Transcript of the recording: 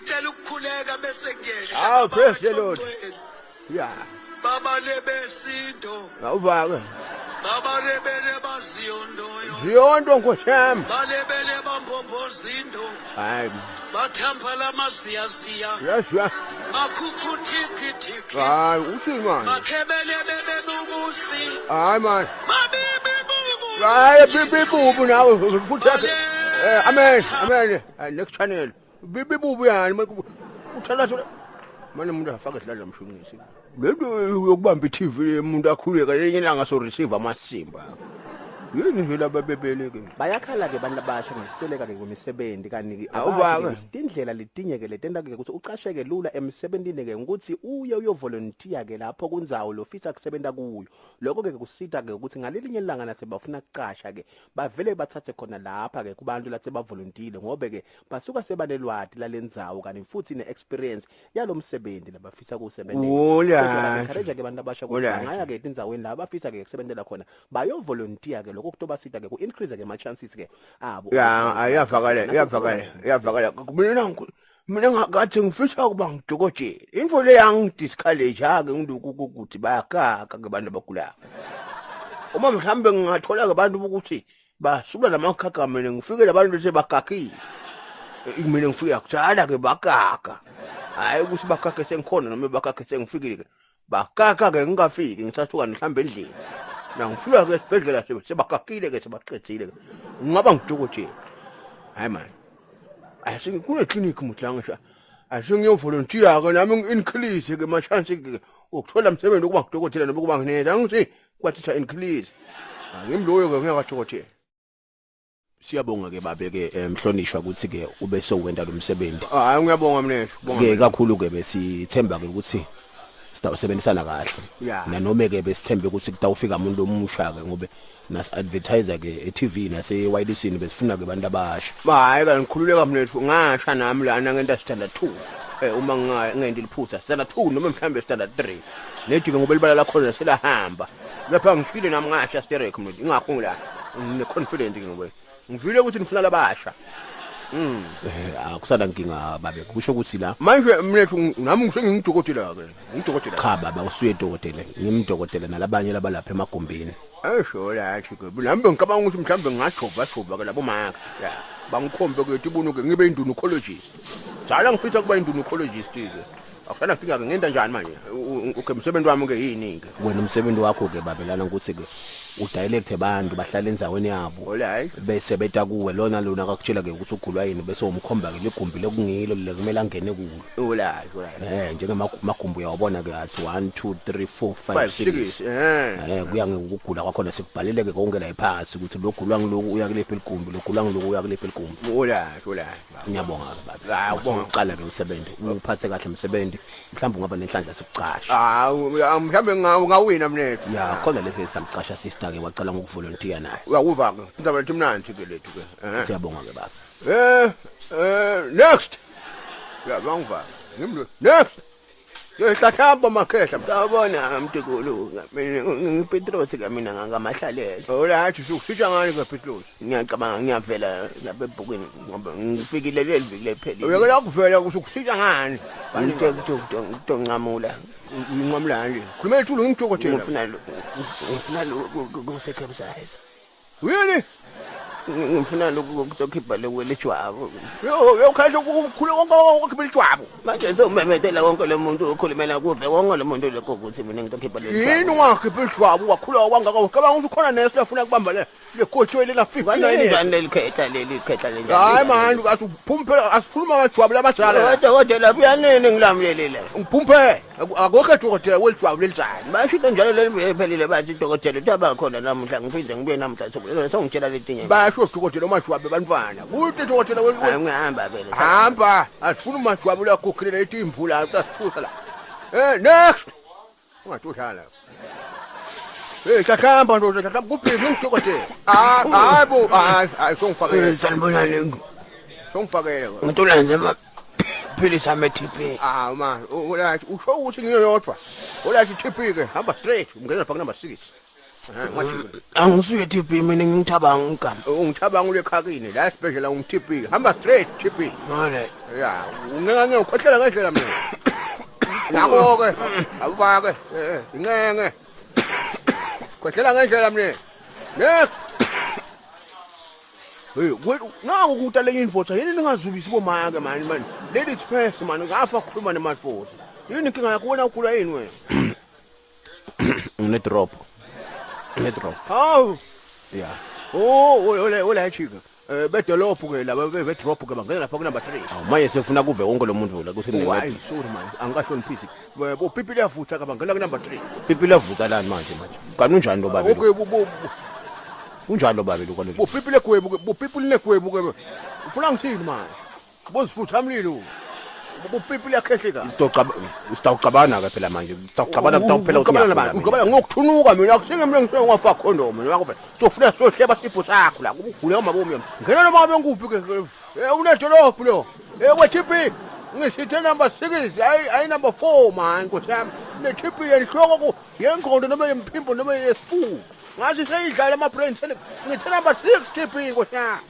Cela ukukhuleka bese ngiyehla. Hawu, praise the Lord. Ya. Baba lebesindo. Awuvake. Baba lebele baziyondoyo. Ziyonto nkosi yami. Balebele bambombozindo. Hayi. Bathampa lamasiyaziya. Yes ya. Makhuphu thiki thiki. Hayi uthini manje? Makhebele bebebubusi. Hayi manje. Mabibi bubu. Hayi bibi bubu nawe futhi yakhe. Eh amen amen. Next channel. Bibi bubu yani uthandaza manje umuntu afake sidladla mshungisi. Lento yokubamba iTV umuntu akhuleka lenye ilanga so receive amasimba. Yini nje laba bebeleke? Bayakhala ke abantu abasha ngokusweleka ke kwemisebenzi kanti Awuvake. ukuthi tindlela letinye ke letenta ke ukuthi ucasheke lula emsebentini ke ukuthi uye uyovolunteer ke lapho kundzawo lofisa kusebenta kuyo. Lokho ke kusita ke ukuthi ngalelinye ilanga nase bafuna kucasha ke bavele bathathe khona lapha ke kubantu latse bavolunteer ngobe ke basuka sebanelwati lalendzawo kanti futhi ne-experience yalomsebenzi labafisa kuwusebentela. Ulahle. Encourage ke abantu abasha ukuthi Ulahle. bangaya ke etindzaweni la abafisa ke kusebentela khona bayovolunteer ke lokho kutobasita ke ku-increase ke ama-chances ke abo. Ya, ayavakala, iyavakala, iyavakala. Mina mina ngakathi ngifisa ukuba ngidokotela. Info le yangi-discourage ake ngiloku ukuthi bayakaka ke abantu abagulayo. Uma mhlambe ngingathola ke abantu ukuthi basula lamakhakha mina ngifike labantu sebagagile. Mina ngifika kudala ke bakaka. Hayi ukuthi bakake sengikhona noma bakake sengifikile ke. Bakaka ke ngingafiki ngisathuka mhlambe endlini. Na ngifika ke esibhedlela sebakakile ke sebaqedzile ke. Ngingaba ngidokotela. Hayi man. Asingi kune clinic mutla ngisho. Asingiyovolunteer ke nami ngi-increase ke ma chance ke ukuthola umsebenzi ukuba ngidokotela noma ukuba ngineza ngithi kwathi increase. Angimloyo ke ngeke kadokotela. Siyabonga ke babe ke mhlonishwa ukuthi ke ube sowenta lo msebenzi. Hayi ngiyabonga mnethu. Bonga. Ke kakhulu ke besithemba ke ukuthi sitawusebenzisana kahle. Ya. Nanoma ke besithembe ukuthi kutawufika umuntu omusha ke ngobe nas advertiser ke e-TV nase wirelessini besifuna ke abantu abasha. Hayi ke ngikhululeka mnethu ngasha nami lana ngenta standard 2. Eh uma ngingenti liphutha standard 2 noma mhlambe standard 3. Nethi ke ngoba libala lakhona selahamba. Lapha ngifile nami ngasha sterek mnethu ingakho ngila ngine confident ke ngoba ngivile ukuthi nifuna labasha. Akusana nkinga babe kusho ukuthi la Manje mnethu nami ngisengingidokotela ke. Ngidokotela. Cha baba usuye dokotela ngimdokotela nalabanye labalapha emagumbini. Esho lathi ke nami bengicabanga ukuthi mhlambe ngingajova jova ke labo maka. Ya bangikhombe ke tibunu ke ngibe indunucologist. Njalo ngifisa kuba indunucologist ke. Akusana nkinga ke ngenta njani manje? Okay umsebenzi wami ke yini ke? Wena umsebenzi wakho ke babelana ukuthi ke udirect abantu bahlala endzaweni yabo. Alright. Bese beta kuwe lona lona akakutshela ke ukuthi ugulwa yini bese umkhomba ke ligumbi lekungilo lekumele angene kulo. Alright, alright. Njengamagumbi uyawabona ke athi 1 2 3 4 5 5 6. 6. Eh. Kuya ngokugula kwakhona sikubhalele ke konke la iphasi ukuthi logulwa ngiloku uya kulephi ligumbi logulwa ngiloku uya kulephi ligumbi. Alright, alright. Ngiyabonga ke baba. Hayi, ubonga. Uqala ke usebenze uphathe kahle umsebenzi mhlawumbe ungaba nenhlanhla sokucasha. Ah, mhlambe ngawina mnethu. Ya khona lesi samcasha sister ke waqala ngokuvolunteer naye. Uyakuva ke. Indaba lethu imnandi ke lethu ke. Eh. Siyabonga ke baba. Next. Ya bangiva. Ngimlo. Next. Yehlahlamba makhehla. Sawubona Mntukulu, mina ngiPetros ke mina ngangamahlalela. Alright, usitsha ngani ke Petros? Ngiyacabanga ngiyavela lapha ebhukwini ngoba ngifikile leli viki lephelile. Uyekela kuvela ukuthi ukusitsha ngani? Ngite kutonqamula. Unqamula nje. Khulumela ithulu ngidokotela. Ngifuna ngifuna ku-circumcise. Yini? Ngifuna lokhu kuzokhipha lokwelijwabu. Yo, yo khehla ukukhula konke okukhipha ijwabu. Manje sewumemetela konke lo muntu okhulumela kuve konke lo muntu lokho ukuthi mina ngitokhipha leli Yini ungakhipha ijwabu wakhula kwangaka ucabanga ukuthi ukhona nesi lafuna kubamba le le lena 59 years. Kanjani leli khetha leli khetha lenjani? Hayi manje asuphumphe asikhuluma amajwabu labadala. Dokotela buyanini ngilamulelile. Ngiphumpe akukho dokotela welijwabu lelizana. Basho into njalo leli phelile bathi dokotela utaba khona namuhla ngiphinde ngibuye namuhla songitshela letinye. Basho dokotela amajwabu abantwana. Kude dokotela Hayi wel ngihamba vele. Hamba asifuna amajwabu lakhokhelela ethi imvula utasithusa la. Next. Ungatudlala. Hey hlahlamba ndoda hlahlamba kubhizi ngidokotela. Ah hayibo hayi hayi songifakele. Sanibonani. Songifakele. Ngitolanze amaphilisi ami e-TB. Ah man, ulathi usho ukuthi ngiyo yodwa. Ulathi TB ke hamba straight ungena lapha number 6. Angisuye TB mina ngingithabanga igama. Ungithabanga ulekhakini la esibhedlela ungi-TB. Hamba straight TB. Alright. Ya, uncenga ngeke ukhohlela ngendlela mina. Nako ke, awufake, eh, incenge. Khohlela ngendlela mina. Next. Hey, wait, naku kuta lenye indvodza yini ningazubisi bomake mani mani. Ladies first mani, ngafa kukhuluma nemadvodza. Yini inkinga yakho wena ugula yini wena? Ngine drop. Ngine drop. Hawu. Yeah. Oh, ole ole chika. Eh bedolophu ke laba be drop ke bangena lapha ku number 3. Awu manje sefuna kuve wonke lo muntu la kuthi Oh, hayi sorry man, angikahloniphisi. Bo pipi liyavutha ke bangena ku number 3. Pipi lavutha lani manje manje. Kanti unjani lo babe? Okay, bo bo Unjani lo babe lo kwalo? bo pipi legwebu ke, bo pipi linegwebu ke. Ufuna ngithini manje? Bozifutha mlilo. Bo pipi liyakhehleka. Sitawucabana ke phela manje. Sitawucabana kutawuphela ucabana manje. Ucabana ngokuthunuka mina akusinge mina ngisuke ngafaka condom mina ngakho. Sofuna sohleba sifo sakho la ugule ngamabomi. Ngena noma ngabe ngikuphi ke. Eh unedolophu lo. Eh we TP. Ngisithe number 6 hayi hayi number 4 man nkosi yami. Le TP yenhloko ku yengqondo noma yemphimbo noma yesifuba. Ngathi seyidlala ama brain cell. Ngithe number 6 TP nkosi yami.